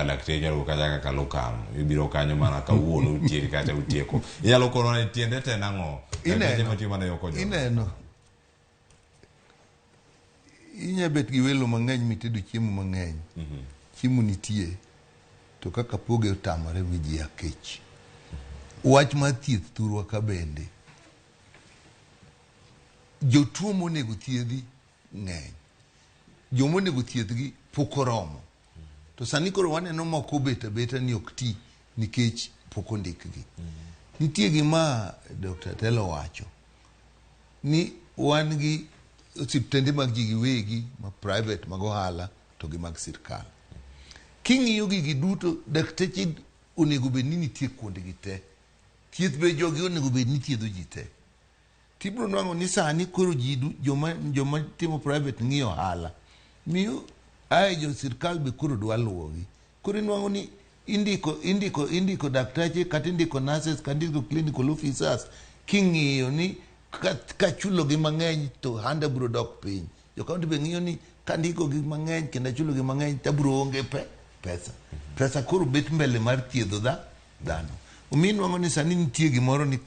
Lakteche nyalo wuok kacha kaka lokam, ibiro kanyo mana kawuono utiek kata utieko. Inyalo kono ni tiende te nang'o? Lakteche matiyo mana yo kojolo. Ineno. Inya bet gi welo mang'eny mitedo chiemo mang'eny. Chiemo nitie to kaka poge otamore mi ji a kech. Wach mar thieth thurwa ka bende. Jotuo monego thiedhi ng'eny. Joma onego thiedhgi pok oromo. To sani koro waneno moko obet abeta ni ok ti nikech pok ondikgi. Nitie gima Dr. Telo wacho ni wan gi osiptende mag ji giwegi ma private mag ohala to gi mag sirkal. King'iyo gigi duto, dakteche onego bed ni nitie kuondgi te. Thieth be jogi onego bed ni thiedho ji te. Tibiro nwang'o ni sani koro ji joma timo private ng'iyo ohala. Miyo ae jo sirkal be koro dwa luwogi. Koro inwang'o ni indiko daktache kata indiko nurses kata indiko clinical officers king'iyo ni kachulo gi mang'eny to ohanda biro dok piny. Jo county be ng'iyo ni kandiko gi mang'eny kendo achulo gi mang'eny to abiro onge pesa. Pesa koro bet mbele mar thiedho dhano. Omiyo inwang'o ni sani nitie gimoro ni